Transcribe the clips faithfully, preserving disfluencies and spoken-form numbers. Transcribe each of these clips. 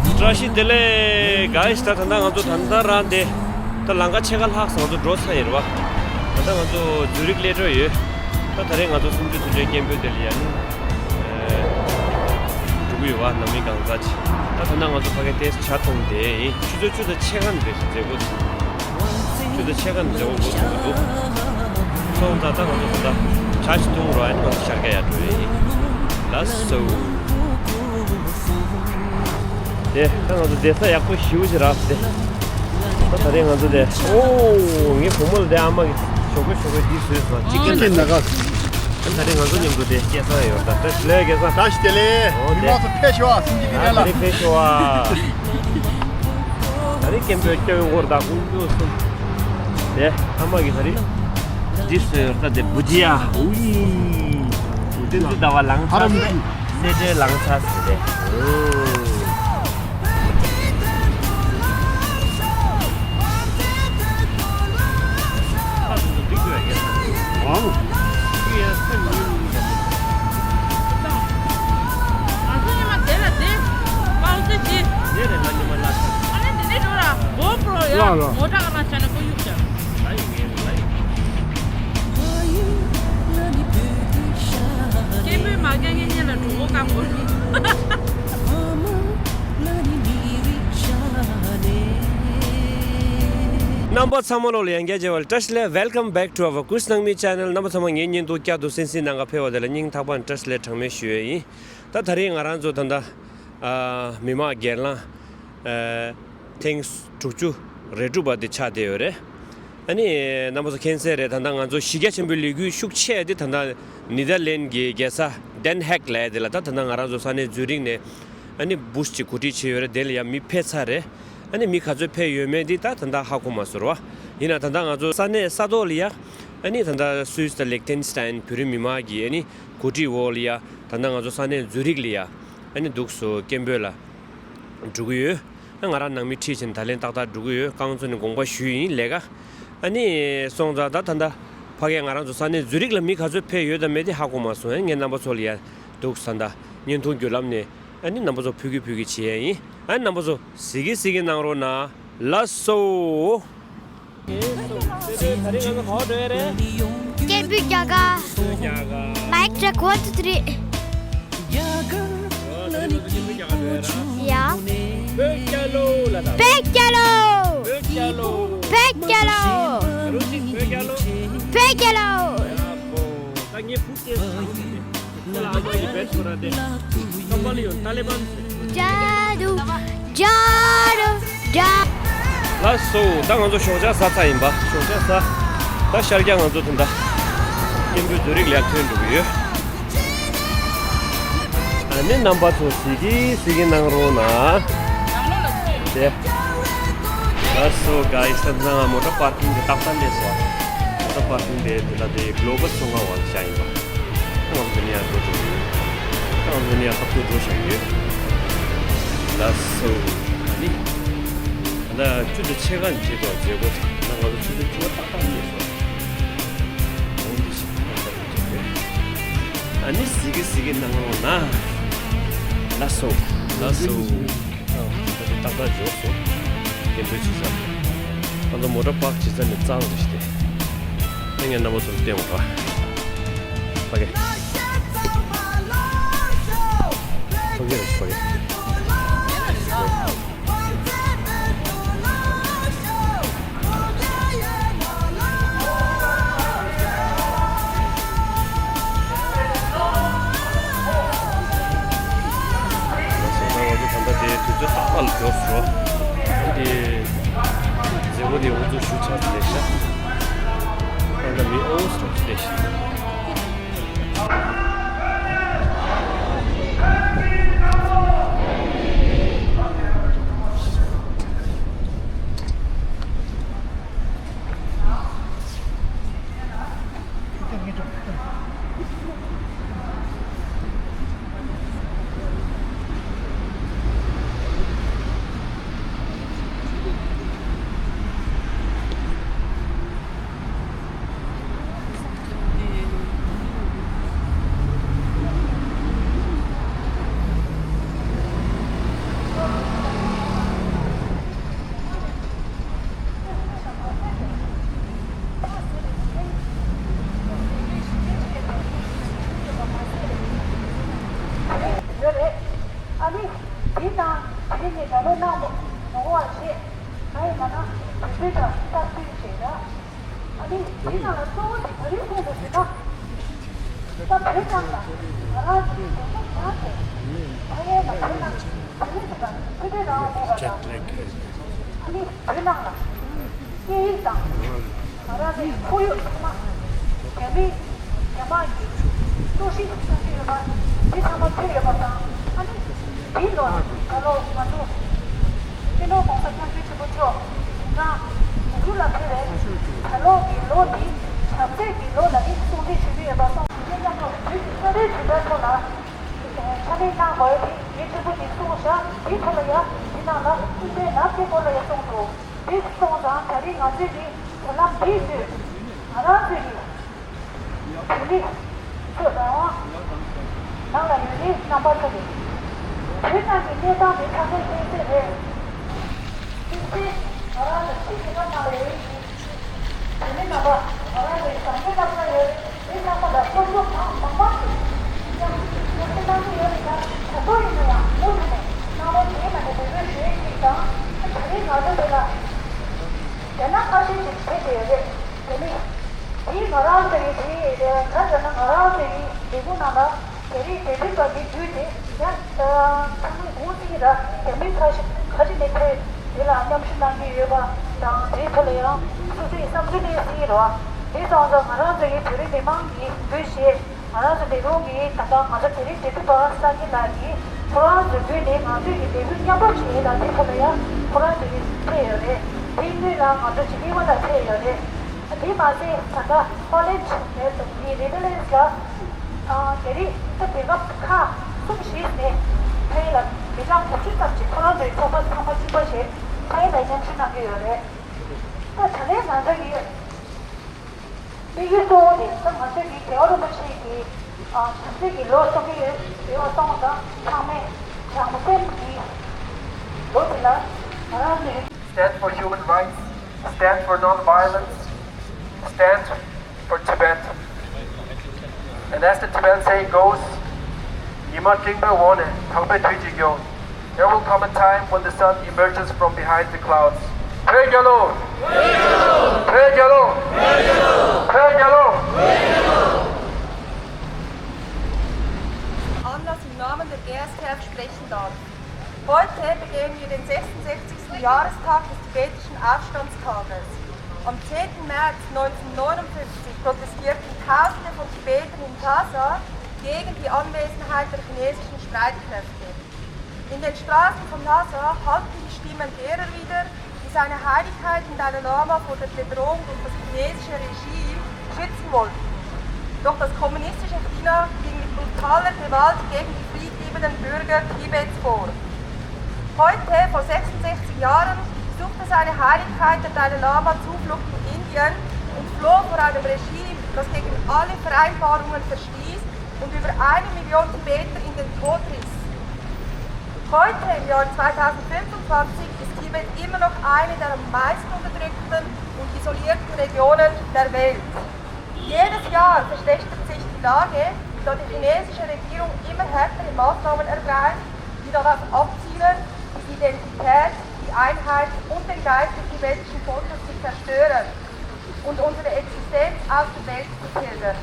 བཀྲ་ཤིས་བདེ་ལེགས། གཱིས། ད་ད་ལྟ་ང་ཚོ་ད་ལྟ་རང་དེ་ད་ལམ་ཁ་ཕྱེད་ཀ་ལྷག་སོང་། ང་ཚོ་འགྲོ་ཚར་ཡོད་རེད་པ། ད་ལྟ་ང་ཚོ་ཛུ་རིག་སླེབས་འགྲོ་ཡོད། ད་ད་རེས་ང་ཚོ་སུམ་ཅུ་སོ་བདུན་སྐད་འབོད་དེ་ལ་ཡ་ནི་འགྲོ་གི་ཡོད་པ། ནང་མི་གང་ཟག་ཅིག་ད་ད་ལྟ་ང་ཚོ་ཕ་གི་དེ་ཇ་འཐུང་དེ་ཡིན། ཆུ་ཚོད་བཅུ་དང་ཕྱེད་ཀ་ནས་དེ་མཛད་སྒོ་དེ། ཆུ་ཚོད་ཕྱེད་ཀ་ནས་མཛད་སྒོ་འགོ་ཚུགས་ཀྱི་འདུག་སོང་ཙང་ད་ང་ཚོ་ད་ལྟ་ཇ་ཞིག་འཐུང་རོགས། ཨ་ནི་ང་ཚོ་ཤར་རྒྱག་ཡར་འགྲོ་ཡ་ཡིན། ལགས་སོ། དེ་ད་ང་ཚོ་བསྡད་ས་ཡག་པོ་ཞེ་པོ་ཅིག་རག་སྟེ། ད་ད་རེས་ང་ཚོ་དེ། ཨོ། ངའི་བུ་མོ་ལ་དེ་ཨ་མ་གིས་ཞོགས་པ་ཞོགས་པ་འདི་བཟོས་སོང་། ཅི་ཀན་ལ་ན་ག་ད་ད་རེས་ང་ཚོ་མཉམ་དུ་དེ་སྐལ་བཟང་ཡོད། ད་བཀྲ་ཤིས་བདེ་ལེགས། སྐལ་བཟང་། བཀྲ་ཤིས་བདེ་ལེགས། ཨོ་དེ། མི་མང་ཚོ་ཕེབས་ཤོག་ཨ། སུམ་ཅུ་སོ་བདུན་ལ། ད་རེས་ཕེབས་ཤོག་ཨ། ད་རེས་སྐད་འབོད་སྐྱོན་འགོར་ད་ཀུན་སྤྱོད་གསུམ། དེ་ཨ་མ་གིས་ད་རེས་འདི་བཟོས་ཡོད། ད་དེ་བུ་ཇི་ཡ། ཨུའི། བུ་ཇི་ཡ་ཟླ་བ་ལང་ཚ། སེ་འབྲས་ལང་ཚ་ཟེར་ཏེ། ཨང་། སྐད་འབོད་མ་རྒྱག་མཁན་ལ་གྲོད་ཁོག་སྐམ་དགོས། རྣམ་པ་ཚང་མ་ལོ་ལ་ཡང་བསྐྱར་མཇལ་བ་ལ་བཀྲ་ཤིས་བདེ་ལེགས། Welcome back to our Kush Nangmi channel. རྣམ་པ་ཚང་མ་ངའི་བརྙན་ཐུང་བསྐྱར་དུ་གསན་གཟིགས་གནང་ག་ཕེབས་པ་དེ་ལ་སྙིང་ཐག་པ་ནས་བཀྲ་ཤིས་བདེ་ལེགས་གྲངས་མེད་ཞུ་ཡས་ཡིན། ད་ད་རེས་ང་རང་ཚོ་ད་ལྟ་ཨ་མི་མང་སྒེར་ལངས་ཨ་ཐེངས་དྲུག་ཅུ་རེ་དྲུག་པ་དེ་ཆགས་བསྡད་ཡོད་རེད། ཨ་ནི་རྣམ་པ་ཚོ་མཁྱེན་གསལ་རེད། ད་ལྟ་ང་ཚོ་གཞི་རྒྱ་ཆེན་པོའི་ལས་འགུལ་ཤུགས་ཆེ་དེ་ད་ལྟ་ནི་དར་ལན་གྱི་རྒྱལ་ས་ཌན་ཧེག་ལབ་ཡ་དེ་ལ། ད་ད་ལྟ་ང་རང་ཚོ་ས་གནས་ཛུ་རིག་ནས་ཨ་ནི་བུ་ཤི་ཅིག་གོ་སྒྲིག་བྱས་ཡོད་རེད། དེ་ལ་ཡང་མི་ཕེབས་ཚར་རེད། ཨ་ནི་མི་ག་ཚོད་ཕེབས་ཡོད་མེད་འདི་ད་ད་ལྟ་ཧ་གོ་མ་སོང་བ། ཡིན་ན་ད་ལྟ་ང་ཚོ་ས་གནས་ས་ཐོག་ལ་ཡ་ཨ་ནི་ད་ལྟ་སུད་སི་དང་ལིག་ཏེན་སི་ཏན་བོད་རིགས་མི་མང་གིས་ཨ་ནི་གོ་སྒྲིག་འོག་ལ་ཡ་ད་ལྟ་ང་ཚོ་ས་གནས་ཛུ་རིག་ལ་ཡ་ཨ་ནི་འདུག་སེ་སྐད་འབོད་ལ་འགྲོ་གི་ཡོད། ང་རང་ནང་མི་ཁྲིད་བྱས་ནས་ད་ལན་ཏག་ཏག་འགྲོ་གི་ཡོད། རྐང་བཙུགས་ནས་དགོངས་པ་ཞུས་ཡིན་ལས་ཀ། ཨ་ནི་སོང་ཙང་ད་ད་ལྟ་ཕ་གིར་ང་རང་ཚོ་ས་གནས་ཛུ་རིག་ལ་མི་ག་ཚོད་ཕེབས་ཡོད་དམ་མེད་དེ་ཧ་གོ་མ་སོང་། ཨ་ངས་རྣམ་པ་ཚོ་ལ་ཡ་འདུག་སེ་ད་བརྙན་ཐུང་བརྒྱུད་ལམ་ནས་ཨ་ནི་རྣམ་པ་ཚོ་ཕུལ་གི་ཕུལ་གི་བྱེད་ཡ་ཡིན། ཨ་ནི་རྣམ་པ་ཚོ་གཟིགས་གི་གཟིགས་གི་གནང་རོགས་གནང་། ལགས་སོ། སྐད་འབོད་རྒྱག་ག Mic check, one, two, three. ཡ། བོད་རྒྱལ་ལོ་ལ་དང་། བོད་རྒྱལ་ལོ། བོད་རྒྱལ་ལོ། བོད་རྒྱལ་ལོ། ད་རུང་གཅིག་བོད་རྒྱལ་ལོ། བོད་རྒྱལ་ལོ། ཡ་བོ། ད་ངའི་བུ་སྐྱེས་སོང་། ཁོ་ལ་ཨ་མ་གིས་བེད་ཁོ་ར་དེ། ཀམ་པ་ལི་ཡོན་ཏཱ་ལི་བན་ཟེར། ཇ་རུ། ཇ་རུ། ཇ། ལགས་སོ། ད་ང་ཚོ་ཞོགས་ཇ་ཟ་ཚར་ཡིན་པ། ཞོགས་ཇ་ཟ། ད་ཤར་རྒྱག་ང་ཚོ་ད་ལྟ་སྐད་འབོད་ཛུ་རིག་ལ་ཐོན་འགྲོ་གི་ཡོད། ཨ་ནི་རྣམ་པ་ཚོ་གཟིགས་གི་གཟིགས་གི་གནང་རོགས་གནང་། དེ། ལགས་སོ་གཱིས། ད་ང་མོ་ཊ་པར་ཀིང་གི་ཏག་ཏག་སླེབས་སོང་། མོ་ཊ་པར་ཀིང་དེ་དེ་ལ་དེ་གློ་བལ་ཚོང་ཁང་བ་ལ་བཞག་ཡིན་པ། ང་ཚོ་དེ་ནས་ཡར་འགྲོ་འགྲོ་གི་ཡོད། ང་ཚོ་དེ་ནས་ཡར་ཐབ་ཐོབ་འགྲོ་བཞག་གི་ཡོད། ལགས་སོ། ཨ་ནི། ད་ལྟ་ཆུ་ཚོད་ཕྱེད་ཀ་ནས་བྱེད་དོ་མཛད་སྒོ་དེ། ད་ང་ཚོ་ཆུ་ཚོད་བཅུ་པ་ཏག་ཏག་སླེབས་སོང་། འོང་འདི་ཞིག་ང་ཚོ་འགྲོ་གི་ཡོད། ཨ་ནི་གཟིགས་གི་གཟིགས་གི་གནང་རོགས་གནང་། ལགས་སོ། ལགས་སོ། ད་དེ་ཏག་ཏག་འབྱོར་སོང་། སྐད་འབོད་བྱེད་ས། ང་ཚོ་མོ་ཊ་པར་ཀི་བྱེད་ས་ནས་རྩ་བ་རེད་ཤི་སྟེ། ཨ་ངས་རྣམ་པ་ཚོར་བསྟན་འོང་ག་ཕ་གི། ཕ་གི་རེད་ཕ་གི། ད་ང་ཚོ་ད་ལྟ་དེ་དུས་ཚོད་རྟག་པར་ལ་འབྱོར་སོང་། དེ་མཛད་སྒོ་དེ་འགོ་འཛུགས་ཞུ་ཚར་ཚར་ཤག་ད་ལྟ་མི་ཨོ་སི་ཊོག་ཅི་ལས་ཤིག་དེ་དང་དེ་ནས་ལ་ལོ་གནང་བ་ནོར་བ་བྱས། ཨ་ཡེ་མ་ན་དེ་ཚོའི་དང་ལྟ་སྐུལ་བྱས་ན། ཨ་ནི་དེ་ནང་ལ་གཙོ་བོ་དེ་ག་རེ་མཚོན་པ་ཟེར་ན། ད་བོད་ནང་ལ་ང་རང་ཚོ་གི་འགྲོ་སོང་བྱུང་སྟེ། ཨ་ཡེ་ལ་བོད་ནང་བོད་མི་ཚོ་དང་ཕུ་དེ་རང་དགོས་པ་དང་། ཨ་ནི་བོད་ནང་ལ་སྐད་ཡིག་དང་། ང་རང་ཚོའི་ཁོར་ཡུག་ཚང་མ་རྒྱ་མི་རྒྱ་དམག་གིས་གཏོར་བཤིག་བཏང་གི་ཡོད་པ་འདི་ཚང་མ་ཐོས་ཡོད་པ་དང་། ཨ་ནི་འདིའི་ལོ་ནས་ད་ལོ་ང་ཚོ་སྤྱི་ནོར་༸གོང་ས་༸སྐྱབས་མགོན་ཆེན་པོ་མཆོག་དེང་སང་ནུབ་རྒྱུད་ལ་ཕེབས་པའི་ད་ལོ་གི་ལོ་འདི་བྱམས་བརྩེ་གི་ལོ་ལ་ནི་གསུང་འདི་ཞུ་གི་ཡོད་པ་སོང་ཙང་། དེ་མཉམ་དུ་བོད་ཀྱི་ས་རའི་དུས་དྲན་ཐོག་ལ་ཕྱག་ལས་གནང་དགོས་ཡོད་དེ་ངས་ཕྲན་བུ་ཅིག་གསུངས་བཞག་དེའི་ཐོག་ལ་ཡང་དེ་ནང་ལ་སྐུ་ཕྲེང་ལྔ་བཅུའི་སྐོར་ལ་ཡང་གསུངས་འདུག་དེ་སོང་ཙང་ད་རེས་ང་ཚོས་ཀྱི་བར་ལམ་འདིའི་དུས་ང་རང་ཚོས་ཀྱི་བོད་མི་ཚོ་རང་དབང་ནང་ལ་ཡོད་རེད། རྣམ་པ་ཚོ་གི་བོད་ནང་གི་གནས་སྟངས་དེ་ཆ་ཚང་མཁྱེན་གསལ་རེད། ཐུགས་རྗེ་ཆེ། ང་རང་ཚོ་ཆེད་མཁས་པ་ནང་ལ་ཡོད་རེད། བོད་མི་རྣམ་པ་ང་རང་ཚོའི་བཟང་སྤྱོད་རྣམ་པ་ཡོད་རེད། དེ་ཚང་མ་ལ་ཕྱོགས་ཕྱོགས་གང་མང་མང་ཞིག་མཉམ་མཉམ་ཞུགས་གནང་གི་ཡོད་རེད། ད་ད་དུང་ཡིན་ན་ཡང་མུ་མཐུད་ནས་གནང་རོགས་བྱེད་ལབ་ནས་འབོད་སྐུལ་ཞུ་ཡས་ཅིག་དང་། ད་རེས་ང་ཚོ་འདི་ལ་རྒྱ་ནག་ཁ་ཤས་ཤིག་ཕེབས་བསྡད་ཡོད་རེད། དེ་ནི་དེ་ང་རང་ཚོ་ཡི་དེ་ག་ཟེར་ན་ང་རང་ཚོ་ཡི་ལས་ཁུངས་ནང་ལ་རྒྱ་རིགས་འབྲེལ་མཐུད་པ་གི་དུས་དེ་ཡང་ཚང་མས་གོ་སྲིད་ཀྱི་ར། རྒྱ་མི་ཁ་ཤས་ཁ་ཤས་ནས་ཕེབས་དེ་ལ་མཉམ་ཞུགས་གནང་གི་ཡོད་པ་དང་། དེའི་ཐོག་ལ་ཡང་སོ་སོའི་བསམ་ཚུལ་གནས་སྲིད་ཀྱི་རེད་བ། དེ་སོང་ཙང་ང་རང་ཚོ་ཡི་བོད་རིགས་མི་མང་གི་འབུལ་བཞེས། ང་རང་ཚོ་ལས་ཁུངས་ཀྱི་ད་ལྟ་ང་ཚོ་རྒྱ་རིགས་འབྲེལ་མཐུད་པ་སངས་རྒྱས་ལགས་ཀྱིས་ཁོ་རང་ཚོའི་མདུན་ནས་ང་ཚོས་ཀྱི་ལས་འགུལ་མཉམ་པོ་བྱས་ཡོད་ལ། དེ་ཐོག་ལ་ཡང་ཁོ་རང་ཚོ་ཡི་ཕེབས་ཡོད་རེད། དེའི་སྔོན་ལ་ང་ཚོ་ཇི་ནི་ཝ་ལ་ཕེབས་ཡོད་རེད། དེ་མ་ཟད་ད་ལྟ་ཧོ་ལན་ཌི་ནས་དང་ནི་ནེ་ཐར་ལན་ཌི་ལ་རྒྱ་རིགས་ད་རྒྱལ་ཁབ་ཁག་གསུམ་བཞི་ནས་ཕ་གི་ལ་མི་གྲངས་དགུ་བཅུ་ཙམ་ཅིག་ཁོ་རང་ཚོའི་ཚོགས་པ་ཚང་མ་གཅིག་པ་བྱས་ཕ་གི་ལ་མཉམ་ཞུགས་གནང་གི་ཡོད་རེད། ད་ད་ལན་ང་ཚོ་གི་དམིགས་ཡུལ་གཙོ་བོ་དེ་ད་ང་ཚོས་ཀྱི་རྒྱལ་བ་རིན་པོ་ཆེ་གི་ཨ་བྱམས་བརྩེ་གི་ལོ་གསུང་གི་ཡོད་ཡོད་པ་སོང་ཙང་། ཚང་མས་བྱམས་བརྩེ་གི་ལོ་དེ་ལ་ང་རང་ཚོས། Stand for human rights, stand for non-violence, stand for Tibet. And as the Tibetan saying goes, ཉི་མ་སྤྲིན་པའི་འོག་ནས་དག་པའི་དུས་ཀྱི་ཡོང་། There will come a time when the sun emerges from behind the clouds. བོད་རྒྱལ་ལོ། བོད་རྒྱལ་ལོ། བོད་རྒྱལ་ལོ། Anlass im Namen der G S T F sprechen darf. Heute begehen wir den sechsundsechzigsten Jahrestag des tibetischen Aufstandstages. Am zehnten März neunzehnhundertneunundfünfzig protestierten Tausende von Tibetern in Lhasa gegen die Anwesenheit der chinesischen Streitkräfte. In den Straßen von Lhasa hallten die Stimmen derer wieder, die seine Heiligkeit und Dalai Lama vor der Bedrohung durch das chinesische Regime schützen wollten. Doch das kommunistische China ging mit brutaler Gewalt gegen die friedliebenden Bürger Tibets vor. Heute, vor sechsundsechzig Jahren, suchte seine Heiligkeit der Dalai Lama Zuflucht in Indien und floh vor einem Regime, das gegen alle Vereinbarungen verstieß und über eine Million Tibeter in den Tod riss. Heute, im Jahr zweitausendfünfundzwanzig, ist Tibet immer noch eine der am meisten unterdrückten und isolierten Regionen der Welt. Jedes Jahr verschlechtert sich die Lage, da die chinesische Regierung immer härtere Maßnahmen ergreift, die darauf abzielen, die Identität, die Einheit und den Geist des tibetischen Volkes zu zerstören und unsere Existenz aus der Welt zu tilgen.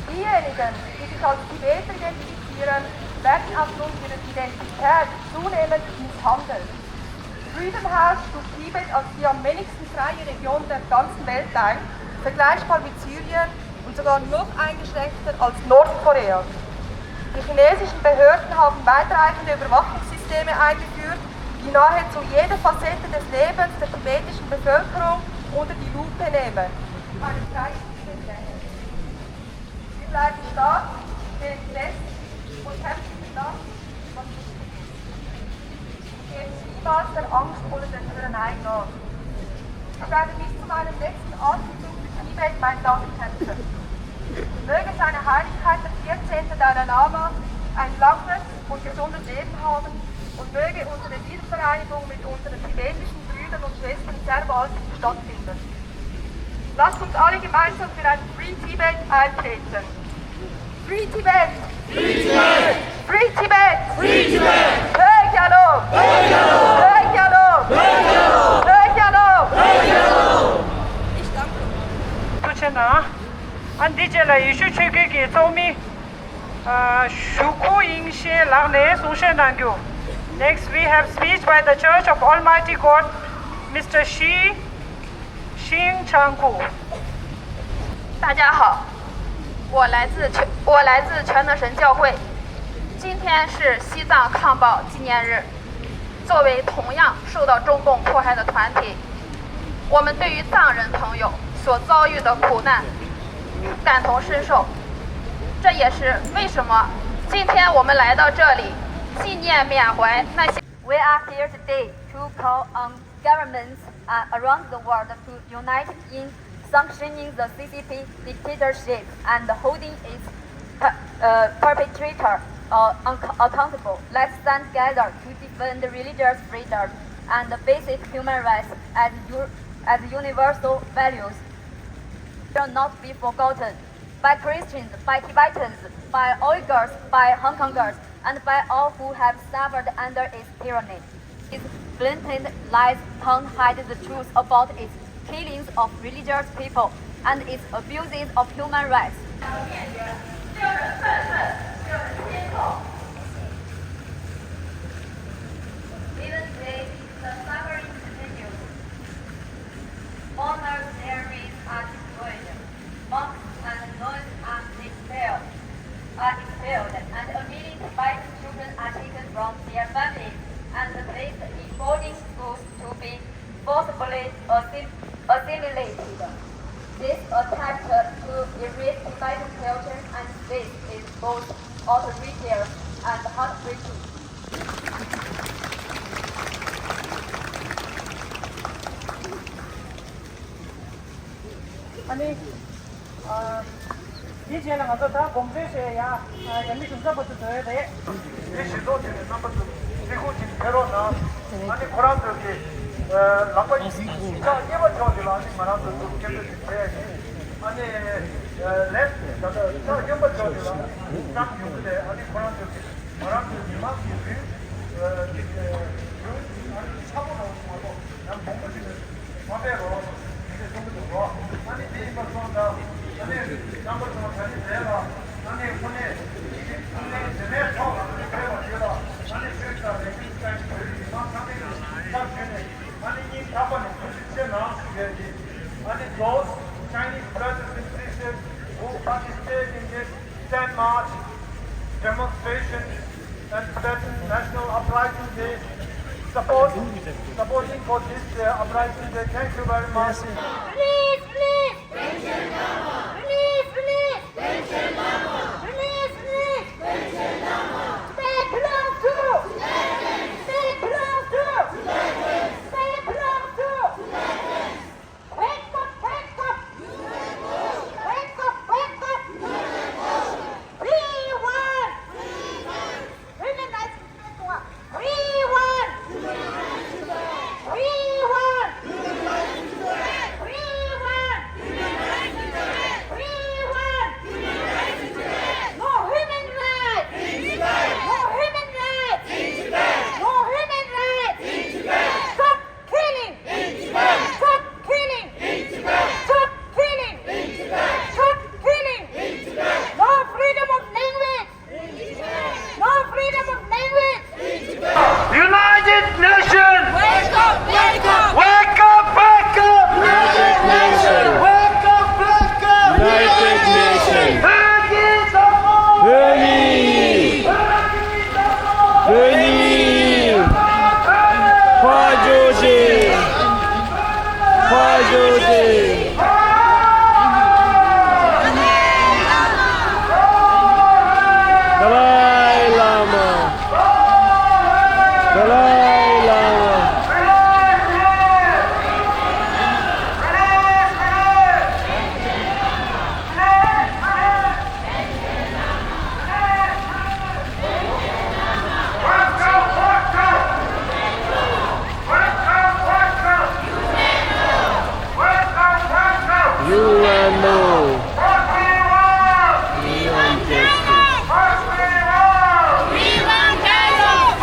Diejenigen, die sich als Tibeter identifizieren, werden aufgrund ihrer Identität zunehmend misshandelt. Freedom House stuft Tibet als die am wenigsten freie Region der ganzen Welt ein, vergleichbar mit Syrien und sogar noch eingeschränkter als Nordkorea. Die chinesischen Behörden haben weitreichende Überwachungssysteme eingeführt, die nahezu jede Facette des Lebens der tibetischen Bevölkerung unter die Lupe nehmen. Wir bleiben stark, stehen fest und kämpfen für das, was wichtig ist. Wir geben niemals der Angst oder der Tyrannei nach. Ich werde bis zu meinem letzten Atemzug für Tibet mein Land kämpfen. Möge seine Heiligkeit der vierzehnte Dalai Lama ein langes und gesundes Leben haben und möge unsere Wiedervereinigung mit unseren tibetischen Brüdern und Schwestern sehr bald stattfinden. Lasst uns alle gemeinsam für ein Free Tibet eintreten. Free Tibet! Free Tibet! Free Tibet! Free Tibet! ཨ། ཞུ་ཁུ་དབྱིང་ཤེས་ལགས་ནས་གསུང་བཤད་གནང་རྒྱུ། Next, we have speech by the Church of Almighty God, Mister Shi Shing Chang Ku. 大家好，我来自全我来自全能神教会，今天是西藏抗暴纪念日。作为同样受到中共迫害的团体，我们对于藏人朋友所遭遇的苦难感同身受。这也是为什么今天我们来到这里，纪念缅怀那些 We are here today to call on governments uh, around the world to unite in sanctioning the C C P dictatorship and holding its uh, perpetrator uh, unc- accountable. Let's stand together to defend religious freedom and basic human rights as, u- as universal values. Will not be forgotten by Christians, by Tibetans, by Uyghurs, by Hong Kongers, and by all who have suffered under its tyranny. Its blatant lies can't hide the truth about its killings of religious people and its abuses of human rights. Even today, the suffering continues. Mourners' diaries are destroyed. Monks and nuns are expelled, are expelled, and a million Tibetan children are taken from their families and placed in boarding schools to be forcibly assim- assimilated. This attempt to erase Tibetan culture and faith is both outrageous and heartbreaking. ཨ་ནི། ཨ། དེའི་རྗེས་ལ་ང་ཚོ་ད་དགོངས་ཚུལ་བཤད་ཡ། ཨ། རྒྱ་མི་གཞུང་ཚབ་པ་ཚོ་འགྲོ་ཡ་རེད། དེ་གཞི་ཚོགས་ཆེན་ནས་རྣམ་པ་ཚོ་སེམས་ཁུར་ཅིག་ཕེབས་རོགས་གནང་། ཨ་ནི་ཁོ་རང་ཚོ་གི་ཨ། ལག་པ་ཡིག་ཆ་རྙེད་པ་ཕྱོགས་དེ་ལ་ཨ་ནི་ང་རང་ཚོ་ཚུར་སྐད་འབོད་ཅིག་བྱས་ནས། ཨ་ནི་ཨ། ལན་ད་ལྟ་ཆ་སྙོམས་པ་ཕྱོགས་དེ་ལ་ཨ་ནི་བསམ་ཡོང་གི་རེད། ཨ་ནི་ཁོ་རང་ཚོ་གི་ང་རང་ཚོའི་མི་མང་གི་རུས་ཨ། ཅིག་ཨ། རུས་ཨ་ནི་ཆག་པོ་རང་མ་གཏོགས་ཡང་མང་པོ་ཞིག་མ་སྤེལ་རོགས་ཞེས་གསུང་གི་འདུག་རོགས། ཨ་ནི་དེ་ཡིན་པ་སོང་ཙང་ཨ་ནི་རྣམ་པ་ཚོ་ད་ནི་རེད་ལ། ཨ་ནི་དངོས་གནས་ཅིག་ཨ་ནི་དེ་ནས་ཐོག་ལ་ཨ་ནི་ཕེབས་པ་དེ་ལ་ཨ་ནི་ཆོས་དང་ལས་འགུལ་དཀའ་ཞིག་བོད་ཀྱི་མི་མང་ཚང་མས་ཚབ་ཞུས་ནས་ཨ་ནི་སྙིང་ཐག་པ་ནས་ཐུགས་རྗེ་ཆེ་གནང་ཞུ་གི་ཡིན། ཨ་ནི་those Chinese brothers and sisters who participate in this Ten March demonstration and Tibetan National Uprising Day. Support, supporting for this uh, uprising day. Thank you very much. Release, release! Release, release! Release, release! Stay close to! Stay close to! Stay close to! Wake up, wake up! Wake up, wake up! We want! Human rights, we want! We want! We want! No human rights! No human rights! No human rights! Stop killing! Stop killing! Stop killing! Stop killing! No freedom of language! No freedom of language! United Nations! Wake up! Wake up! Wake up! Wake up! United Nations! Wake up! Wake up! United Nations! བོད་ཀྱི་བདག་པོ། བོད་མི། བོད་མི། ཕར་འགྲོ་ཞིག་ཕར་འགྲོ་ཞིག་དཱ་ལའི་བླ་མ། དཱ་ལའི་བླ་མ། You and no. We want justice. We want justice.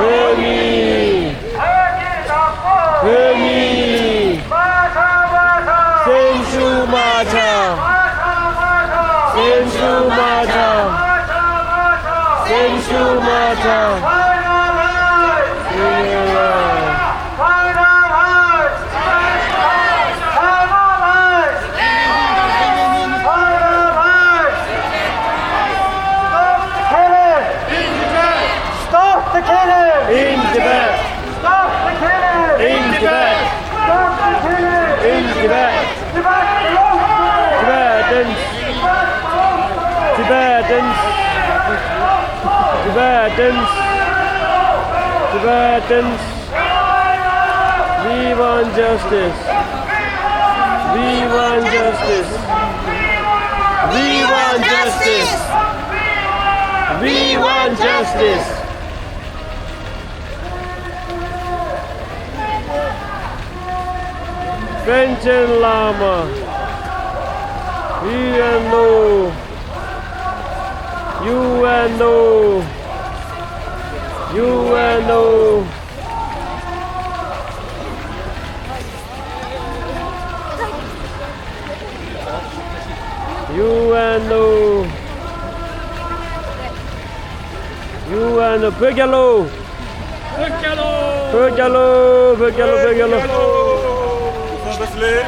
བོད་མི། བོད་མི། སེམས་ཤུགས་མ་ཆག་སེམས་ཤུགས་མ་ཆག་སེམས་ཤུགས་མ་ཆག Stop the killing! Stop the killing! In Tibet! Stop the killing! In Tibet! Stop the killing! In Tibet! Tibet belongs to Tibetans! Tibet belongs to Tibetans! Tibetans! Tibetans! We want justice! We want justice! We want justice! We want justice! པཎ་ཆེན་བླ་མ། You and no. You and no. You and no. You and no. You and no. བོད་རྒྱལ་ལོ། བོད་རྒྱལ་ལོ། བོད་རྒྱལ་ལོ། བོད་རྒྱལ་ལོ། བོད་རྒྱལ་ལོ། བོད་རྒྱལ་ལོ།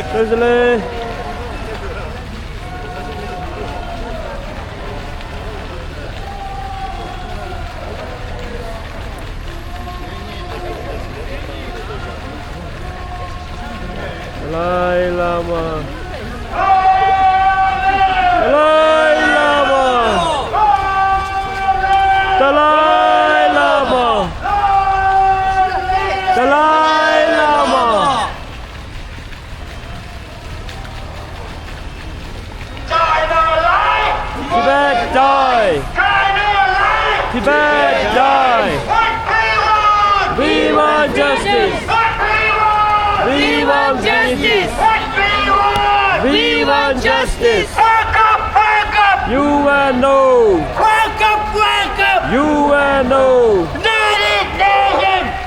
བོད་རྒྱལ་ལོ། ཏཱ་ལའི་བླ་མ། ཏཱ་ལའི་བླ་མ། ཏཱ་ལའི་བླ་མ། ཏཱ་ལའི་བླ་མ། China life! Tibet die! China life! Tibet die! What we want! We want justice! What we want! We want justice! What we want! We want justice! Wake up! Wake up! You and no! Wake up! Wake up! You and no! Not it, not it!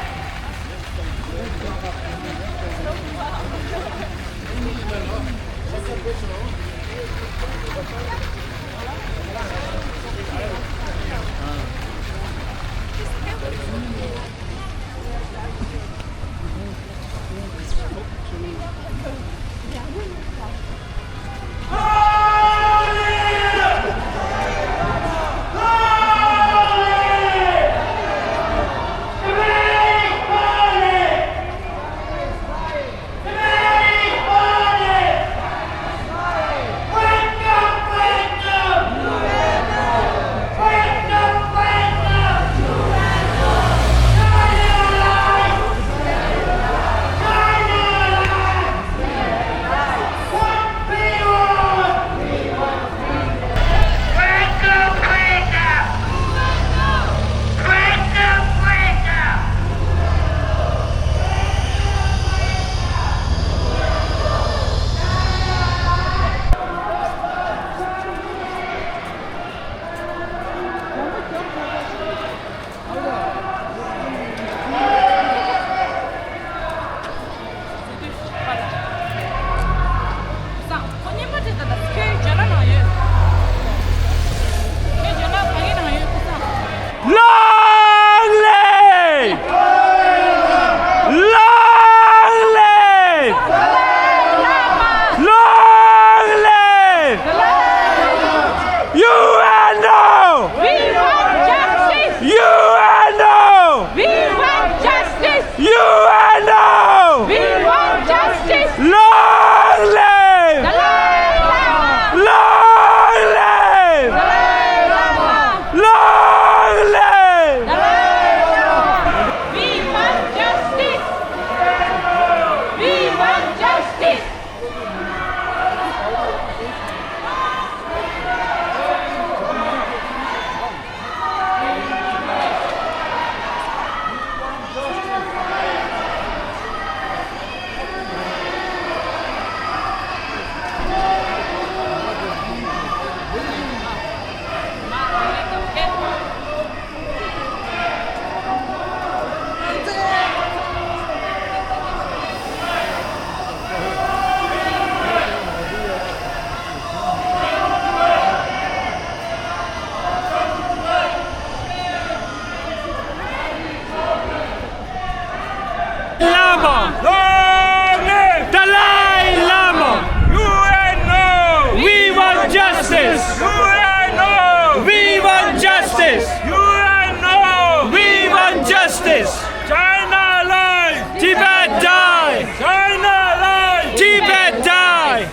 Long live Dalai Lama! U N no! We want justice! U N no! We want justice! U N no! We want justice! China lies! Tibet die! China lies! Tibet die!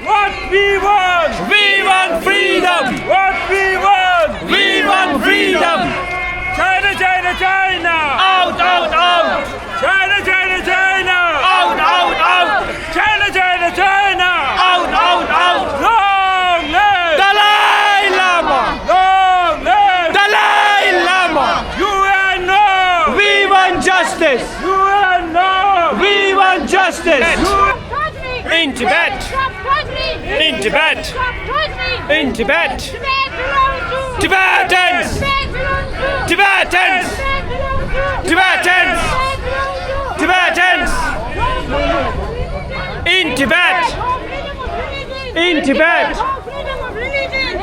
What we want! We want freedom! What we want! We want freedom! China, China, China! Out, out, out! China, China, China! Out, out, out! China, China, China! Out, out, out! Long live Dalai Lama! Long live Dalai Lama! U N no! We want justice! U N no! We want justice! In Tibet! In Tibet! In Tibet! Tibetans! Tibetans! Tibetans! Tibetans! In Tibet! In Tibet!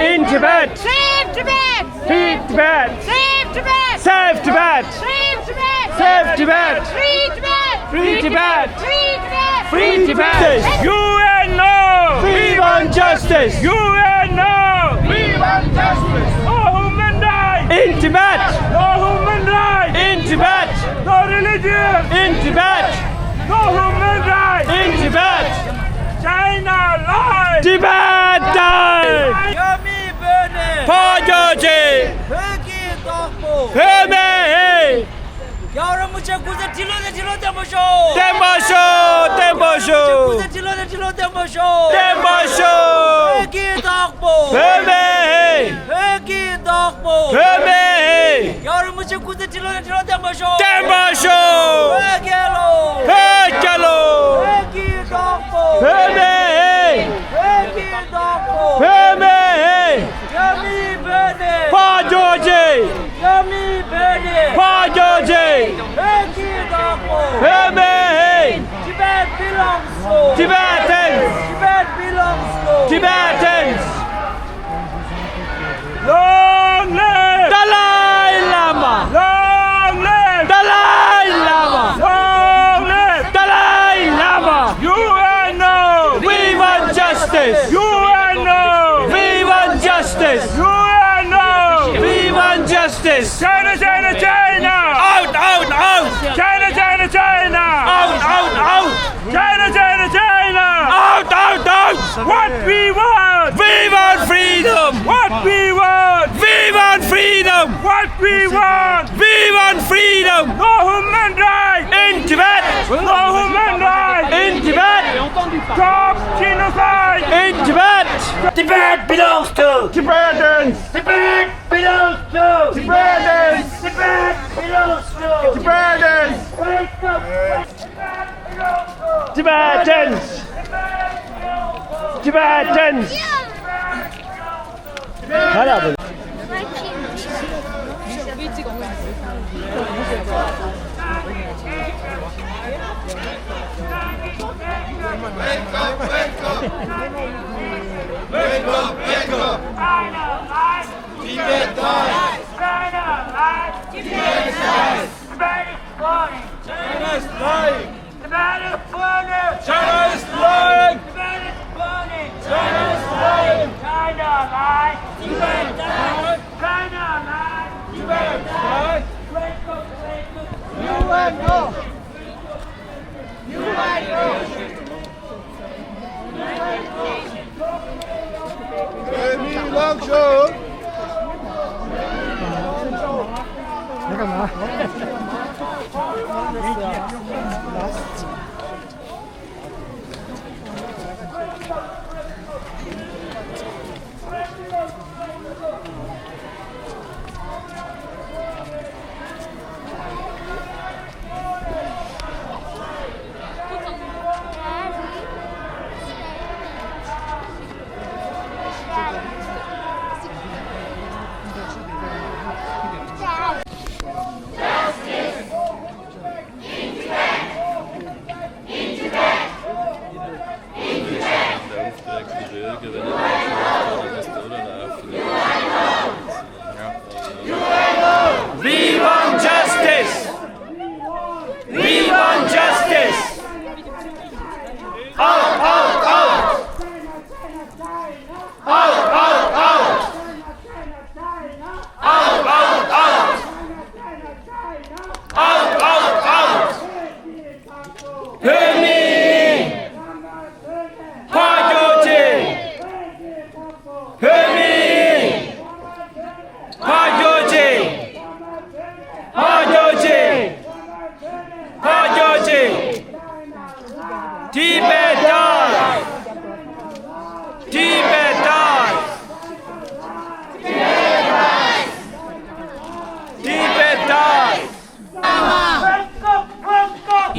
In Tibet! Save Tibet! Free Tibet! Save Tibet! Save Tibet! Save Tibet! Save Tibet! Free Tibet! Free Tibet! Free Tibet! Free Tibet! U N no! We want justice! U N no! We want justice! No human rights! In Tibet! No human rights! In Tibet! No religion! In Tibet! No human rights! In Tibet! China lies! Tibet die! རྒྱ་མིའི་བོད་ནས། ཕར་རྒྱག་ཅིག་བོད་ཀྱི་བདག་པོ། བོད་མི་ཧེ། རྒྱལ་བ་རིན་པོ་ཆེ་སྐུ་ཚེ་ཁྲི་ལོ་ནས་ཁྲི་ལོ་བརྟན་པོ་ཤོག་བརྟན་པོ་ཤོག་བརྟན་པོ་ཤོག་སྐུ་ཚེ་ཁྲི་ལོ་ནས་ཁྲི་ལོ་བརྟན་པོ་ཤོག་བརྟན་པོ་ཤོག་བོད་ཀྱི་བདག་པོ། བོད་མི་ཧེ། བོད་ཀྱི་བདག་པོ། བོད་མི་ཧེ། རྒྱལ་བ་རིན་པོ་ཆེ་སྐུ་ཚེ་ཁྲི་ལོ་ནས་ཁྲི་ལོ་བརྟན་པོ་ཤོག་བརྟན་པོ་ཤོག་བོད་རྒྱལ་ལོ། བོད་རྒྱལ་ལོ། བོད་ཀྱི་བདག་པོ། བོད་མི་ཧེ། བོད་ཀྱི་བདག་པོ། བོད་མི་ཧེ། རྒྱ་མིའི་བོད་ནས། ཕར་རྒྱག་ཅིག་རྒྱ་མིའི་བོད་ནས། ཕར་རྒྱག་ཅིག་བོད་ཀྱི་བདག་པོ། བོད་མི་ཧེ། Tibet belongs to Tibetans! Tibet belongs to Tibetans! Long live Dalai Lama! Long live Dalai Lama! Long live Dalai Lama! U N no! We want justice! U N no! We want justice! U N no! We want justice! China, China, China! Out, out, out! China, China, China! Out, out, out! China, China, China! Out, out, out! What we want! We want freedom! What we want! We want freedom! What we want! We want freedom! No human rights! In Tibet! No human rights! In Tibet! Stop genocide! In Tibet! Tibet belongs to Tibetans! Tibet belongs to Tibetans! Tibet belongs to Tibetans! Wake up! Tibetans! Tibetans! Wake up, wake up! Wake up, wake up! China lies! Tibet dies! China lies! Tibet dies! Tibet is burning! China is lying! Tibet is burning! China is lying! Tibet is burning! China is lying! China lies! Tibet dies! China lies! Tibet dies! Wake up, wake up! U N no! U N no!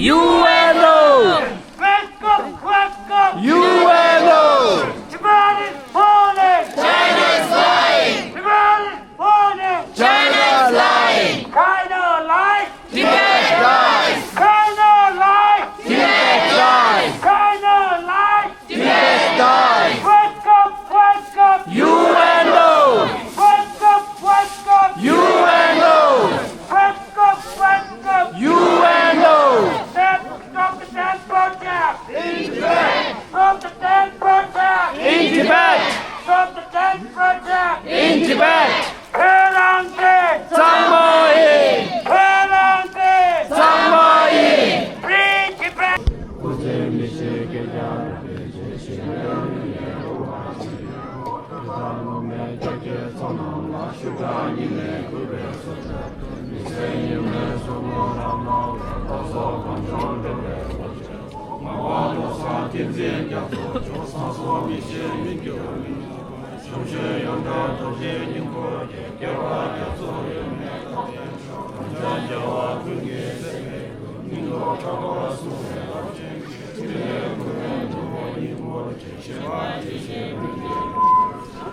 U N O! Wake up, wake up! U N O! Tibet is falling! China is lying! Tibet is falling! China is lying! China lies! Tibet lies! China lies! Tibet lies! China lies! Tibet lies! Wake up, wake up! U N O! Wake up, wake up! U N O! Wake up, wake up! U N O! Stop, stop the death project! In Tibet! Stop the death project! In Tibet! Stop the death project! In Tibet! Phalang Tse! གཙང་མ་ཡིན། Phalang Tse! གཙང་མ་ཡིན། Free Tibet! སྐུ་ཚེ་མི་ཤིགས་སྐད་ཆ་རེ་བྱེད་ཤེས་ན་ཡོང་ཡོད་པ་ཞིག་ཡོད། དེ་ལྟར་ངོ་མའི་སྐྱབས་རྗེ་ཚོགས་རྣམས་ལ་ཞུ་དག་སྙིང་ནས་གུས་པས་གསོལ་འདེབས། མི་ཚེ་སྙིགས་མའི་ཟུར་ངོ་རང་སྣང་བའི་སྟོབས་སོགས་གངས་ལྗོངས་འགྲོ་བའི་བློ་ཆེན། ངག་དབང་བློ་བཟང་བསྟན་འཛིན་རྒྱ་མཚོ་མཆོག། བསམ་སོགས་མི་ཤེས་མི་སྐྱོ་མི། ཆོམ་ཤེས་ཡོན་ཏན་རྡོ་རྗེ་སྙིང་པོ་རྒྱས། སྐྱེ་བ་རྒྱ་མཚོ་ཡོན་མེད་ཐོག་ལྡན་མཆོག། གངས་ལྗོངས་རྒྱལ་བ་ཀུན་གྱི་སྲས་ཀྱི་སྐུ། སྙིང་ཐག་ཕྲ་བ་སྲུང་བའི་རླབས་ཆེན་གྱི། ཕྲིན་ལས་ཀུན་ལས་ཐུབ་པའི་སྙིང་པོ་རྒྱས། ཤེས་པ་ཇི་བཞིན་ཀུན་གྱི་རྒྱལ་པོ།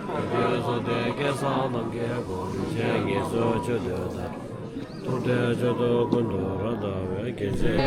བོད་ཀྱི་བཟོ་ལྡན་སྐལ་བཟང་རྣམ་རྒྱལ་པོ། རིན་ཆེན་ངེས་སོ་མཆོད་བསྟོད་ལྟར། ཐུབ་བསྟན་མཆོག་ཏུ་ཀུན་ཏུ་རབ་བརྟན་པའི་རྒྱལ་སྲས།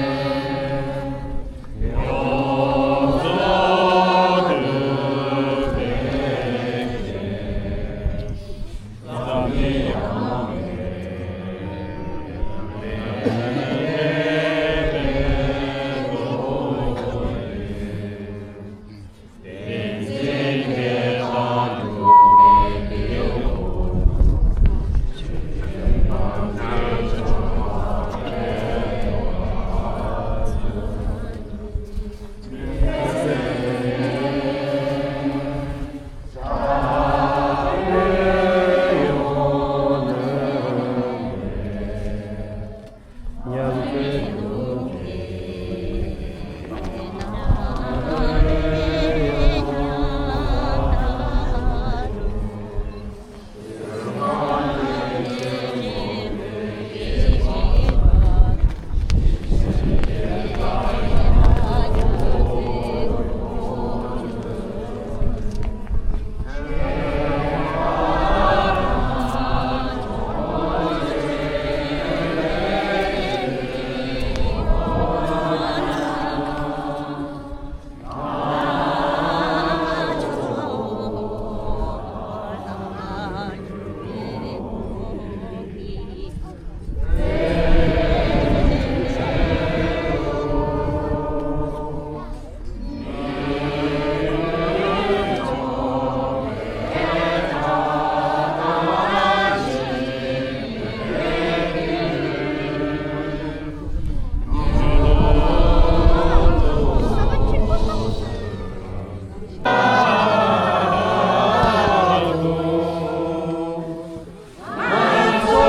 ང་ཚོ་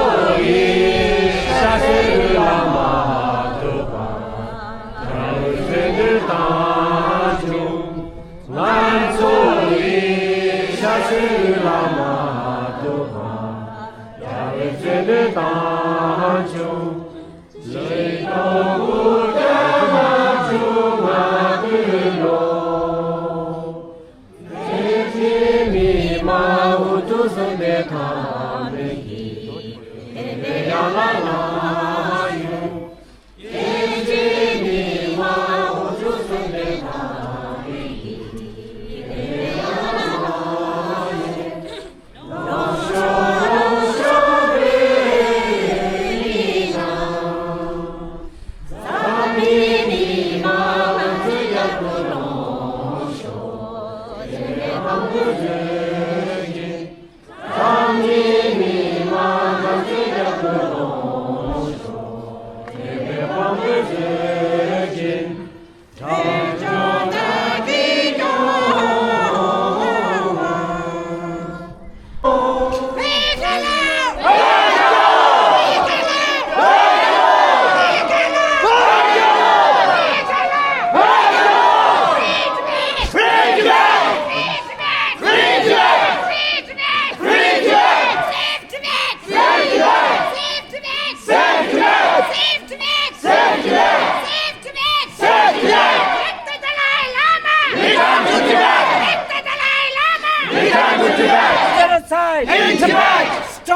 ཡི་ཤ་ཟོས་ལ་མ་ཐུབ་པ། རྒྱལ་བའི་བརྩོན་འགྲུས་དང་བྱུང་། ང་ཚོ་ཡི་ཤ་ཟོས་ལ་མ་ཐུབ་པ། རྒྱལ་བའི་བརྩོན་འགྲུས་དང་བྱུང་། ལུས་དང་དབུགས་ཀྱང་མ་བྱུང་ང་ཀུན་སློང་། ཐེག་ཆེན་མི་མང་དབུ་ཕྱུག་གསུམ་པའི་ཐ་མའི་གི། དེ་ནས་ཡར་ལ་ལ་ཡོང་། ཐེག་ཆེན་མི་མང་དབུ་ཕྱུག་གསུམ་པའི་ཐ་མའི་གི། དེ་ནས་ཡར་ལ་ལ་ཡོང་།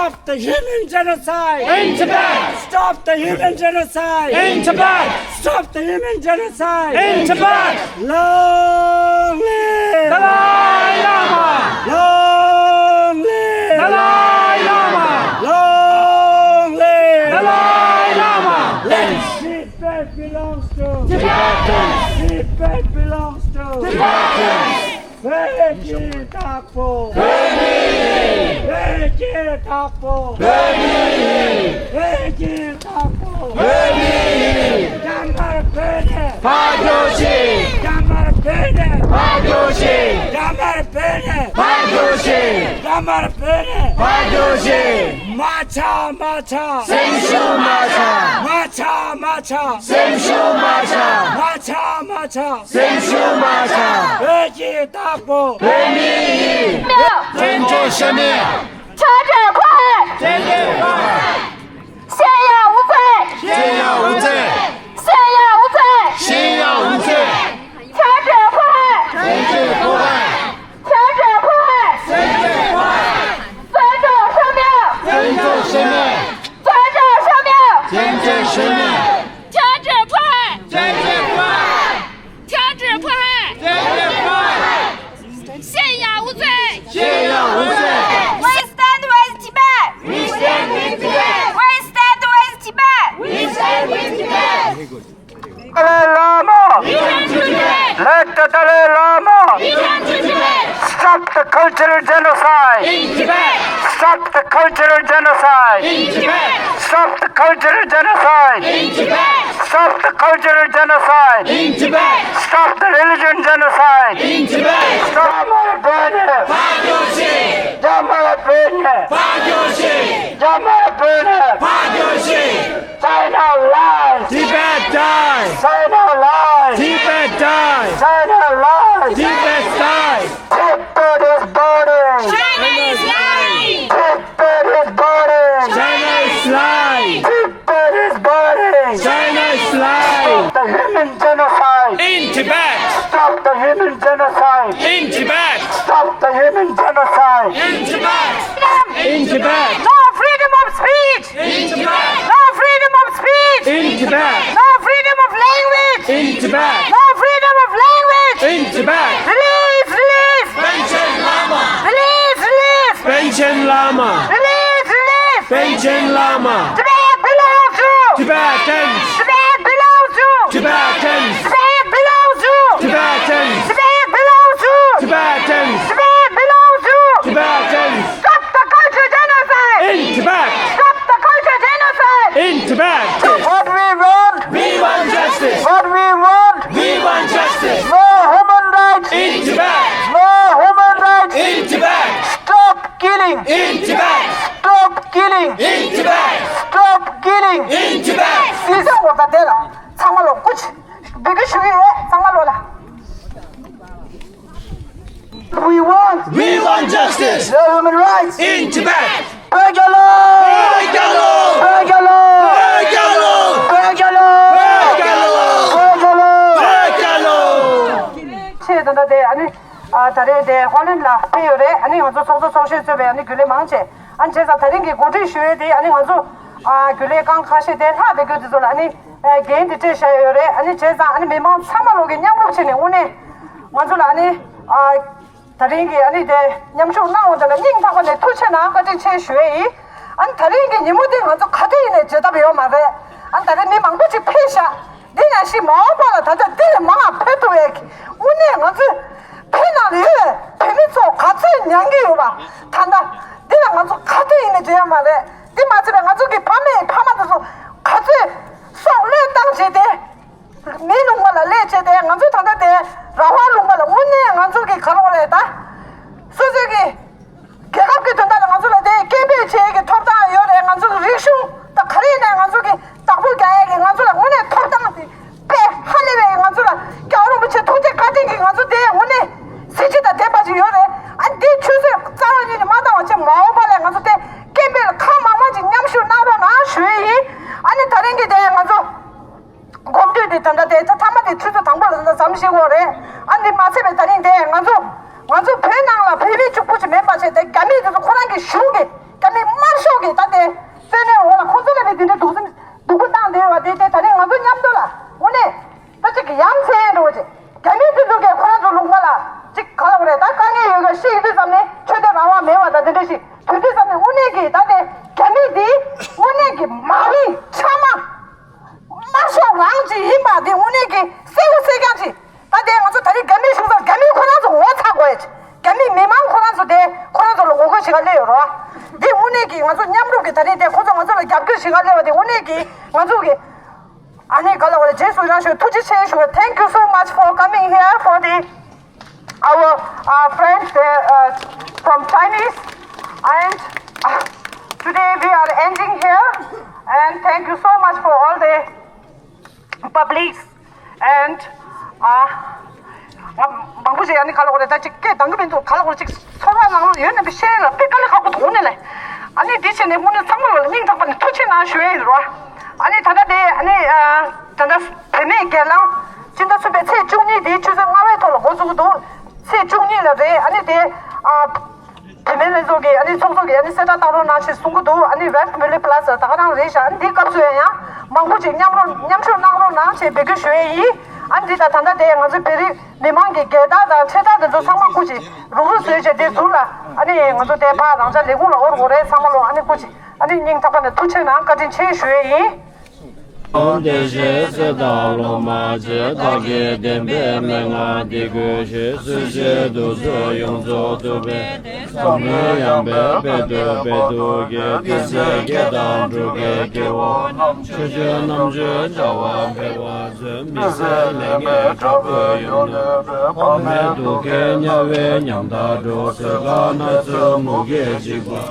Stop the human genocide! In Tibet! Stop the human genocide! In Tibet! Stop the human genocide! In Tibet! Long live! Dalai Lama! Long live! Dalai Lama! Long live! Dalai Lama! Let Tibet belongs to Tibetans! Tibet belongs to Tibetans! བོད་ཀྱི་བདག་པོ། བོད་མི་ཡིན། བོད་ཀྱི་བདག་པོ། བོད་མི་ཡིན། བོད་ཀྱི་བདག་པོ། བོད་མི་ཡིན། རྒྱ་དམར་བོད་ནས། ཕར་རྒྱུགས་ཤིག་རྒྱ་དམར་བོད་ནས། ཕར་རྒྱུགས་ཤིག་རྒྱ་དམར་བོད་ནས། ཕར་རྒྱུགས་ཤིག་རྒྱ་དམར་བོད་ནས། ཕར་རྒྱུགས་ཤིག་མ་ཆག་མ་ཆག་སེམས་ཤུགས་མ་ཆག་མ་ཆག་མ་ཆག་སེམས་ཤུགས་མ་ཆག་མ་ཆག་མ་ཆག་སེམས་ཤུགས་མ་ཆག་བོད་ཀྱི་བདག་པོ། བོད་མི་ཡིན། བཙན་བྱོལ་ཤ་མེད། བཅའ་ཁྲིམས་ཁོ་ཧ། བཙན་བྱོལ་ཁོ་ཧ། བཤད་ཡ་འུ་ཚོས། བཤད་ཡ་འུ་ཚོས། བཤད་ཡ་འུ་ཚོས། བཤད་ཡ་འུ་ཚོས། བཅའ་ཁྲིམས་ཁོ་ཧ། བཙན་བྱོལ་ཁོ་ཧ། བཅའ་ཁྲིམས་ཁོ་ཧ། བཙན་བྱོལ་ཁོ་ཧ། བཙན་བྱོལ་ཤ་མེད། བཙན་བྱོལ་ཤ་མེད། བཙན་བྱོལ་ཤ་མེད། བཙན་བྱོལ་ཤ་མེད། བཅའ་ཁྲིམས་ཕུད། བཅའ་ཁྲིམས་ཕུད། བཅའ་ཁྲིམས་ཕུད། བཅའ་ཁྲིམས་ཕུད། བཤད་ཡ་འུ་ཚོས། བཤད་ཡ་འུ་ཚོས། We stand with Tibet. We stand with Tibet. We stand with Tibet. We stand with Tibet. Dalai Lama. Return to Tibet. Let the Dalai Lama. Return to Tibet. Stop the cultural genocide. In Tibet. Stop the cultural genocide. In Tibet. Stop the cultural genocide. In Tibet. Stop the cultural genocide. In Tibet. Stop the religion genocide. In Tibet. Stop the burning. ཕར་རྒྱུགས་ཤིག་རྒྱ་དམར་བོད་ནས། ཕར་རྒྱུགས་ཤིག་རྒྱ་དམར་བོད་ནས། ཕར་རྒྱུགས་ཤིག China lies! Tibet dies! China lies! Tibet dies! China lies! Tibet dies! Tibet is burning! China is lying! Tibet is burning! China is lying! Tibet is burning! China is lying! Stop the human genocide! In Tibet! Stop the human genocide! In Tibet! Stop the human genocide! In Tibet! In Tibet! No freedom of speech! In Tibet! No freedom of speech! In Tibet! No freedom of language! In Tibet! No freedom of language! In Tibet! Release, release! Panchen Lama! Release, release! Panchen Lama! Release, release! Panchen Lama! Tibet belongs to Tibetans! Tibet belongs to Tibetans! Tibet belongs to Tibetans! Tibet belongs to Tibetans! Tibet belongs to Tibetans! Stop the cultural genocide! In Tibet! Stop the cultural genocide! In Tibet! What we want? We want justice! What we want? We want justice! No human rights! In Tibet! No human rights! In Tibet! Stop killing! In Tibet! Stop killing! In Tibet! Stop killing! In Tibet! This is what the ཚང་མ་ལོ་ཀུ་ཅི། འབོད་སྐུལ་ཞུ་གི་ཡོད། ཚང་མ་ལོ་ལ། We want We want justice! Real human rights! In Tibet! བོད་རྒྱལ་ལོ། བོད་རྒྱལ་ལོ། བོད་རྒྱལ་ལོ། བོད་རྒྱལ་ལོ། བོད་རྒྱལ་ལོ། བོད་རྒྱལ་ལོ། བོད་རྒྱལ་ལོ། ཆེས་ད་ལྟ་དེ་ཨ་ནི། ཨ་ད་རེས་དེ་ཧོ་ལན་ལ་ཕེབས་ཡོད་རེད། ཨ་ནི་ང་ཚོ་ཚོགས་གཙོ་ཚོགས་གཞོན་གཙོས་པའི་ཨ་ནི་རྒྱུན་ལས་མང་ཆེ། ཨ་ནི་བྱས་ཙང་ད་རིང་གི་གོ་སྒྲིག་ཞུ་ཡས་དེ་ཨ་ནི་ང་ཚོ་ཨ་རྒྱུན་ལས་ཁང་ཁ་ཤས་དེ་ལྷག་བསྡད་རྒྱུ་དེ་ཚོ་ལ་ཨ་ནི་ཨ་འགན་དེ་སྤྲད་བཞག་ཡོད་རེད། ཨ་ནི་བྱས་ཙང་ཨ་ནི་མི་མང་ཚང་མ་ལོག་གི་མཉམ་རུབ་བྱས་ནས་དངོས་གནས་ང་ཚོ་ལ་ཨ་ནི་ཨ་ད་རིང་གི་ཨ་ནི་དེ་མཉམ་ཞུགས་གནང་བ་དེ་ལ་སྙིང་ཐག་པ་ནས་ཐུགས་རྗེ་གནང་བཀའ་དྲིན་ཆེ་ཞུ་ཡས་ཡིན། ཨ་ནི་ད་རིང་གི་ཉིན་མོ་དེ་ང་ཚོ་ག་དུས་ཡིན་ནའི་བརྗེད་ཐབས་ཡོད་མ་རེད། ཨ་ནི་ད་རེས་མི་མང་པོ་ཅིག་ཕེབས་ཤག་འདི་ནང་བཞིན་མ་འོངས་པ་ལ་ད་ལྟ་འདི་ལས་མང་བ་ཕེབས་ཐུབ་པའི་དངོས་གནས་ང་ཚོས་བོད་ནང་ལ་ཡོད་པའི་བོད་མི་ཚོ་ག་ཚོད་མྱང་གི་ཡོད་པ། ད་ལྟ་འདི་ལ་ང་ཚོ་ག་དུས་ཡིན་ནའི་བརྗེད་ཡོད་མ་རེད། འདི་མ་ཚད་པའི་ང་ཚོ་གི་ཕ་མེས་ཕ་མ་དེ་ཚོ་ག་ཚོད་སྲོག་བློས་བཏང་བྱས་ཏེ་མིའི་ལུང་པ་ལ་སླེབས་བྱས་ཏེ་ང་ཚོ་ད་ལྟ་དེ་རང་དབང་ལུང་པ་ལ་དངོས་གནས་ང་ཚོ་གི་ག་རེ་རེད་ད། སོ་སོའི་གི་རྒྱལ་ཁབ་ཀྱི་དོན་དག་ལ་ང་ཚོ་ལ་དེ་སྐད་འབོད་བྱེད་ཀྱི་ཐོབ་ཐང་ཡོད་རེད། ང་ཚོ་གི་རིག་གཞུང་དང་ག་རེ་ཡིན་ནའི་ང་ཚོ་གི་བདག་པོ་རྒྱག་ཡས་ཀྱི་ང་ཚོ་ལ་དངོས་གནས་ཐོབ་ཐང་དེ་དཔེ་ཧ་ལས་པའི་ང་ཚོ་ལ་རྒྱལ་བ་རིན་པོ་ཆེ་ཐུགས་རྗེ་བཀའ་དྲིན་གྱིས་ང་ཚོ་དེ་དངོས་གནས་གཟི་བརྗིད་དང་ལྡན་པ་ཞིག་ཡོད་རེད། ཨ་འདི་ཆུད་ཟོས་རྩ་བ་ཉིད་ནས་མ་བཏང་བ་བྱས་མ་འོངས་པ་ལ་ང་ཚོ་དེ་སྐད་འབོད་ལ་ཁག་མང་མང་ཅིག་མཉམ་ཞུགས་གནང་རོགས་གནང་ཞུ་ཡས་ཡིན། ཨ་ནི་ད་རིང་གི་དེ་ང་ཚོ། གོམ་བགྲོད་དེ་ད་ལྟ་དེ་ད་མཐའ་མ་དེ་ཆུ་ཚོད་དང་པོ་ལ་ད་ལྟ་མཚམས་བཞག་དགོས་རེད། ཨ་འདི་མ་ཚད་པའི་ད་རིང་དེ་ང་ཚོ་ང་ཚོ་བོད་ནང་ལ་བོད་མི་གཅིག་པུ་ཅིག་མིན་པ་བྱས་ཏེ་རྒྱ་མི་དེ་ཚོ་ཁོ་རང་གི་གཞུང་གི་རྒྱ་མི་དམར་ཤོག་ དེ་འདྲ་སྡུག་སེམས་སྡུག་པོ་བཏང་བསྡད་པ་དེ་དེ་ད་རེས་ང་ཚོ་མཉམ་དུ་ལ་དངོས་གནས་ད་ཅིག་ཡ་མཚན་འགྲོ་བ་ཅིག་རྒྱ་མི་དེ་ཚོ་གིས་ཁོ་རང་ཚོ་ལུང་པ་ལ་ཅིག་ག་ལ་བ་རེད། ད་དཀའ་ངལ་ཡོད་ག་ཤི་ཡི་དུས་ཙམ་ནས་ཆོས་དད་རང་དབང་མེད་པ་དང་དེ་འདྲ་ཞིག་དུས་དུས་ཙམ་ནས་དངོས་གནས་ཀྱི་ད་དེ་རྒྱ་མི་དེ་དངོས་གནས་ཀྱི་མ་རིག་ཕྲ་མ། དམར་ཤོག་རང་ཅིག་ཡིན་པ་དེ་དངོས་གནས་ཀྱི་གསལ་པོ་གསལ་རྐྱང་ཅིག་ད་དེ་ང་ཚོ་ད་རེས་རྒྱ་མིའི་གཞུང་ཚབ་རྒྱ་མིས་ཁོ་རང་ཚོ་ངོ་ཚ་དགོས་ཡ་ཅིག་རྒྱ་མིའི་མི་མང་ཁོ་རང་ཚོ་དེ་ཁོ་རང་ཚོ་ལ་ངོ་རྒོལ་བྱེད་ག་སླེབས་ཡོད་རོ། འདི་དངོས་གནས་ཀྱི་ང་ཚོ་མཉམ་རུབ་ཀྱི་ད་རེས་དེ་ཁོ་ཚོ་ང་ཚོ་ལ་རྒྱབ་སྐྱོར་བྱེད་ག་སླེབས་པ་དེ་དངོས་གནས་ཀྱི་ང་ཚོ་གི་ཨ་ནི་ག་ལ་བ་ལ་རྗེས་སུ་ཡི་རང་ཞུ་ཐུགས་རྗེ་ཆེ་ཞུ། Thank you so much for coming here for the our uh, friends there uh, from Chinese and uh, today we are ending here and thank you so much for all the publics and uh, ང་མང་པོ་ཞིག་ཨ་ནི་ག་ལ་གོ་རེ་ད་ཅིག་སྐད་གཏང་གི་མི་འདུག་ག་ལ་གོ་རེ་ཅིག་ཚོར་བ་ནང་ལོགས་ཡོད་ན་མི་ཤེས་ལ་དཔེ་དཀའ་ལས་ཁག་པོ་འདུག་ནས་ལས་ཨ་ནི་འདི་བྱས་ནས་དངོས་གནས་ཚང་མ་ལ་སྙིང་ཐག་པ་ནས་ཐུགས་རྗེ་གནང་ཞུ་ཡ་ཡིན་རོ། ཨ་ནི་ད་ལྟ་དེ་ཨ་ནི་ད་ལྟ་བུད་མེད་སྒེར་ལངས་སྤྱི་ཟླ་གསུམ་པའི་ཚེས་བཅུ་གཉིས་དེ་ཆུ་ཚོད་ལྔ་པའི་ཐོག་ལ་འགོ་འཛུགས་ཀྱི་འདུག་ཚེས་བཅུ་གཉིས་ལ་རེད། ཨ་ནི་དེ་ཨ། དེ་མིན་ལྷན་ཚོགས་ཀྱི་ཨ་ནི་ཚོགས་གཙོ་གིས་ཨ་ནི་གསལ་བསྒྲགས་བཏང་རོགས་གནང་ཞེས་གསུང་གི་འདུག་ཨ་ནི་West Mille Plaza ད་ག་རང་རེད་ཤག་ཨ་ནི་འདིའི་སྐབས་སུ་ཡང་ཡང་མང་པོ་ཅིག་མཉམ་རོགས་མཉམ་ཞུགས་གནང་རོགས་གནང་ཞེས་འབོད་སྐུལ་ཞུ་ཡས་ཡིན། ཨ་ནི་འདི་དང་ད་ལྟ་དེ་ང་ཚོའི་བོད་རིགས་མི་མང་གི་རྒྱལ་དར་དང་འཕྲེད་དར་དེ་ཚོ་ཚང་མ་སྐུ་མཁྱེན་རུག་རུག་བཟོས་བྱས་དེ་ཟུར་ལ་ཨ་ནི་ང་ཚོ་དེ་ཕར་རང་འཇགས་ལས་ཁུངས་ལ་དབོར་དགོས་རེད། ཚང་མ་ལོ་ཨ་ནི་སྐུ་མཁྱེན་ཨ་ནི་སྙིང་ཐག་པ་ནས་ཐུགས་རྗེ་གནང་བཀའ་དྲིན་ཆེ་ཞུ་ཡས་ཡིན། བདེ་གཤེགས་སྲས་དང་སློབ་མ་རྗེ་བདག་གིས་བསྟན་པའི་མན་ངག་འདི་ཀུན་ཞུས། སྲིད་ཞིའི་དུས་སུ་ཡོངས་རྫོགས་ཐུབ་པའི་བསམ་ལྷུན་ཡངས་པའི་དཔལ་དུ་འབད་དུ་བགྱི། དེ་ཚེ་བསྐལ་བཟང་འབྲུག་གི་སྐྱེ་བོ་རྣམས། ཆོས་སྤྱོད་རྣམ་དཔྱོད་བྱ་བ་འཕེལ་བར་མཛོད། མི་ཟད་ལས་ངན་དགྲ་བོས་ཡོངས་གནོད་པའི། ཕ་མའི་སྡུག་བསྔལ་དམྱལ་བའི་ཉམས་དག་འགྲོ། བཟོད་དཀའ་མནར་གསོས་མུ་གེའི་འཇིགས་པ།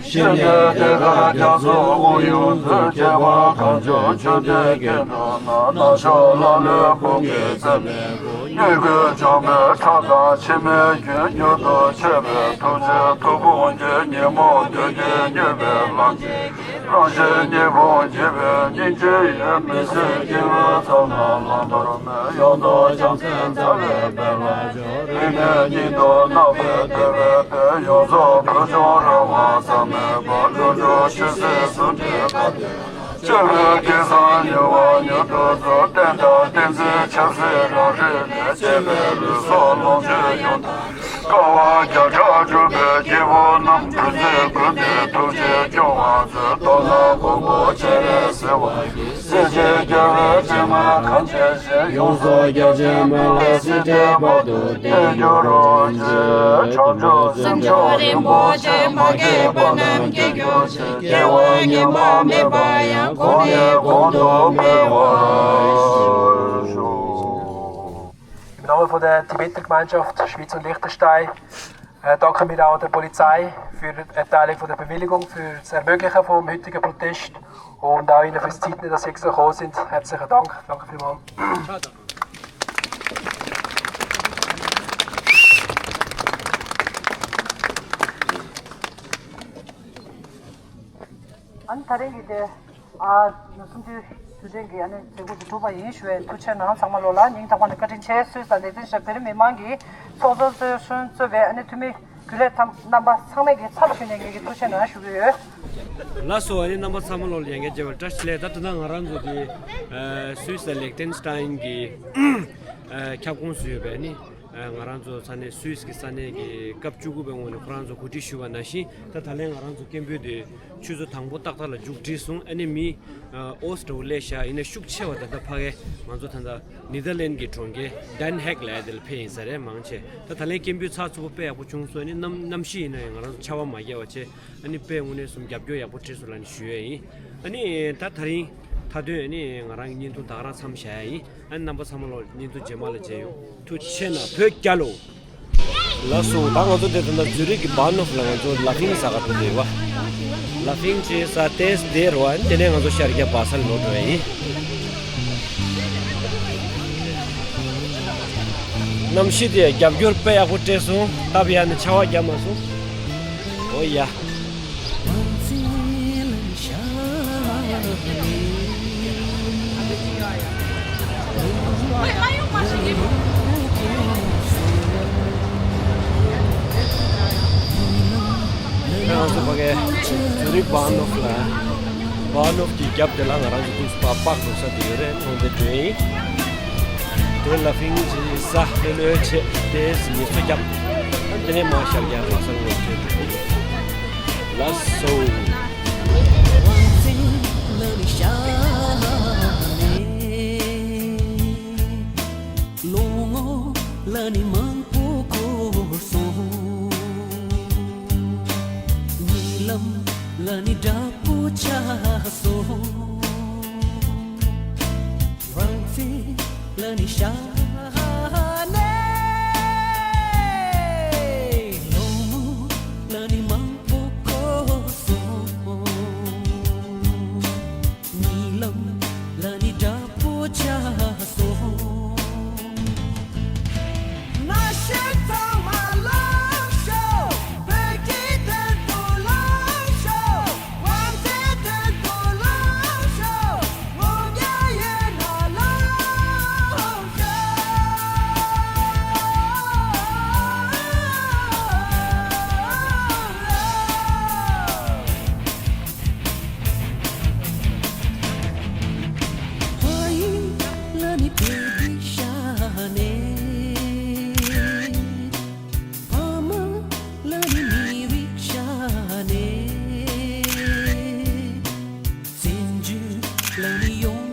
ཞི་གནས་བདེ་དགའ་རྒྱ་མཚོ་དབུགས་དབྱུང་མཛོད། སྐྱེ་བ་གང་བྱུང་བཅོམ་ལྡན་སྐྱེ་འགྲོ་ན། ནག་ཕྱོགས་ཀླ་ཀློའི་ཁུར་གྱིས་འཛེམ་མི་དགོས། མྱུ་གུ་འཇོམས་པའི་ཁྲག་དང་མཆི་མའི་རྒྱུན། མྱུར་དུ་མཆོད་པའི་ཐུགས་རྗེས་ཐུགས་ཕུང་འགྱེད། ཉོན་མོངས་གདོན་བགེགས་མྱོས་པའི་ལམ་གྱིས། རང་གཞན་གཉིས་ཕུང་འབྱེད་པའི་སྙིང་རྗེ་ཡོད། མི་བཟོད་སྐྱེ་བོའི་ཚོགས་རྣམས་བླང་དོར་མེད། ཡོངས་རྫོགས་བྱང་སེམས་རྩ་བའི་དཔལ་ལ་སྦྱོར། རིང་ནས་ཉིད་དུ་སྣང་བའི་བདེ་བའི་དཔལ། ཡོངས་རྫོགས་བོད་ལྗོངས་རང་དབང་ཟག་མེད་པ། ལྷུན་གྲུབ་ཆོས་སྲིད་ཟུང་འབྲེལ་དགའ་བདེ། སྤྱོད་པའི་སྐལ་བཟང་མྱུར་བ་མྱུར་དུ་རྫོགས། བསྟན་དང་བསྟན་འཛིན་ཆབ་སྲིད་རང་རིག་ནས། གཅེས་པའི་ལུས་སྲོག་ལོངས་སྤྱོད་ཡོངས་དག་དཀའ་བ་བརྒྱ་ཕྲག་སྒྲུབ་པའི་སྐྱེས་བུ་རྣམས། བདུད་རྩིའི་མགུལ་མེད་ཐུགས་རྗེས་སྐྱོང་བར་མཛོད། རྟོག་ལ་མགོན་པོ་སྤྱན་རས་གཟིགས་དབང་གིས། སྲིད་ཞིའི་རྒྱལ་བའི་སྤྱན་སྔར་གང་མཇལ་ཞིང་། ཡོངས་རྫོགས་རྒྱ་ཆེན་མོན་ལ་སྲིད་མཐའི་བར་དུ་བརྟན་གྱུར་རོ། ཞེས་བྱང་ཆུབ་སེམས་མཆོག་རིན་པོ་ཆེ། མ་སྐྱེས་པ་རྣམས་སྐྱེ་གྱུར་ཅིག་སྐྱེ་བ་ངན་པ་མེད་པ་ཡང་། གོང་ནས་གོང་དུ་འཕེལ་བར་ཤོག Im Namen von der Tibeter Gemeinschaft Schweiz und Liechtenstein äh, danken wir auch der Polizei für die Erteilung von der Bewilligung, für das Ermöglichen vom heutigen Protest und auch Ihnen fürs Zeitnehmen, dass Sie extra gekommen sind. Herzlichen Dank. Danke vielmals. ཨ་ནི་ད་རེས་ཀྱི་དེ་ཨ་གསུམ་བཅུའི་དུས་དྲན་གྱི་ཨ་ནི་མཛད་སྒོ་དེ་གྲུབ་པ་ཡིན་ཞུ་བའི་ཐུགས་རྗེ་གནང་། ཚང་མ་ལོ་ལ་སྙིང་ཐག་པ་ནས་བཀའ་དྲིན་ཆེ། སུད་སི་དང་ལེག་ཏེན་ཤ་བོད་རིགས་མི་མང་གི་ཚོགས་གཙོ་གཙོས་གཙོས་པའི་ཨ་ནི་འཐུས་མི་རྒྱུན་ལས་ཐམ་རྣམ་པ་ཚང་མས་ཀྱི་ཚབ་ཞུས་ནས་ངེད་ཀྱི་ཐུགས་རྗེ་གནང་ཞུ་གི་ཡོད། ལགས་སོ། ཨ་ནི་རྣམ་པ་ཚང་མ་ལོ་ལ་ཡང་བསྐྱར་མཇལ་བར་བཀྲ་ཤིས་བདེ་ལེགས། ད་ད་ལྟ་ང་རང་ཚོ་དེ་ཨ་སུད་སི་དང་ལེག་ཏེན་ཤ་ཊེན་གྱི་ཨ་ཁྱབ་ཁོངས་སུ་ཡོད་པའི་ཨ་ནི། ང་རང་ཚོ་ས་གནས་སུད་སི་གི་ས་གནས་ཀྱི་སྐབས་བཅུ་དགུ་པའི་སྔོན་ནས་ཁོ་རང་ཚོ་གོ་སྒྲིག་ཞུས་པ་ནང་བཞིན། ད་ད་ལན་ང་རང་ཚོ་སྐད་འབོད་དེ་ཆུ་ཚོད་དང་པོ་ཏག་ཏག་ལ་མཇུག་བསྒྲིལ་སོང་། ཨ་ནི་མི་ཨོ་སི་ཊོ་ལེ་ཤ་ཡིན་ན་ཤུགས་ཆེ་བ། ད་ལྟ་ཕ་གི་ང་ཚོ་ད་ལྟ་ནེ་དར་ལེན་གྱི་གྲོང་ཁྱེར་ཌན་ཧེག་ལ་དེ་ལ་ཕེབས་ཡིན་ས་རེད། མང་ཆེ་ད་ད་ལན་སྐད་འབོད་ཚགས་ཚུད་པོ་དཔེ་ཡག་པོ་བྱུང་སོང་། ཨ་ནི་གནམ་གནམ་གཤིས་ཡིན་ན་ཡང་ང་རང་ཚོ་ཆར་པ་མ་རྒྱག་པ་བྱས། ཨ་ནི་དཔེ་དངོས་གནས་གསུམ་རྒྱབ་སྐྱོར་ཡག་པོ་སྤྲད་སོང་ལབ་ནས་ཞུ་ཡས་ཡིན། ཨ་ནི་ད་ད་རིང་མཐའ་དོན་ཨ་ནི་ང་རང་གི་བརྙན་ཐུང་ད་ག་རང་མཚམས་བཞག་ཡས་ཡིན། ཨ་ནི་རྣམ་པ་ཚང་མ་ལོ་བརྙན་ཐུང་རྗེས་མ་ལ་མཇལ་ཡོང་། ཐུགས་རྗེ་ཆེ་གནང་། བོད་རྒྱལ་ལོ། ལགས་སོ། ད་ང་ཚོ་དེ་ད་ལྟ་ཛུ་རིག་གི་བྷ་ནོབ་ལ་ང་ཚོ་ལ་ཕིང་ཟ་ག་འགྲོ་གི་ཡོད་པ། ལ་ཕིང་ཅེས་ས་ཏེས་དེ་རུ་བ་དེ་ནས་ང་ཚོ་ཤར་རྒྱག་བ་སལ་ལོ་འགྲོ་ཡས་ཡིན། གནམ་གཤིས་དེ་རྒྱབ་སྐྱོར་དཔེ་ཡག་པོ་སྤྲད་སོང་། སྟབས་ཡག་ནས་ཆར་པ་རྒྱབ་མ་སོང་། ཨོ་ཡ། ང་ཚོ་ཕ་གི་ཛུ་རིག་བྷ་ནོབ་ལ། ཨ་ནོབ་ཀྱི་རྒྱབ་དེ་ལ་ང་རང་ཚོ་ཏུས་པ་པག་འགྲོ་ས་དེ་ཡོད་རེད། ལྷུང་དེ་འགྲོ་ཡིན། དེ་ལ་ཕིང་ཅི་ས་ལྷོད་ལྷོད་བྱེད་དེ་ཟི་ཉི་ཚོ་རྒྱབ། ཨ་དེ་ནས་མ་ཤར་རྒྱག་ལ་ས་ངོ་བྱེད་དེ་ལ་སོ། ལོ་ངོ་ལ་ནི་མང་པོ་འཁོར་སོང་། ཉི་ལམ་ལ་ནི་འདྲ་པོ་ཆགས་སོང་། རང་ཚེ་ལ་ནི་ཤར་ནས་ལོ་ངོ་ལ་ནི་མང་པོ་འཁོར་སོང་། ཉི་ལམ་ལ་ནི་འདྲ་པོ་ཆགས་སོང་། ན་ཤེས་ཚང་མ་ལོངས་ཤོག་བོད་ཀྱི་དོན་དུ་ལོངས་ཤོག་དབང་ཆེན་དོན་དུ་ལོངས་ཤོག་ངོ་རྒྱ་ཡོད་ན་ལོངས་ཤོག་ཕ་ཡུལ་ལ་ནི་བོད་ཡིག་ཤ་ནས། ཕ་མ་ལ་ནི་མི་རིགས་ཤ་ནས། བཙན་བྱོལ་ལ་ནི་ཡོང་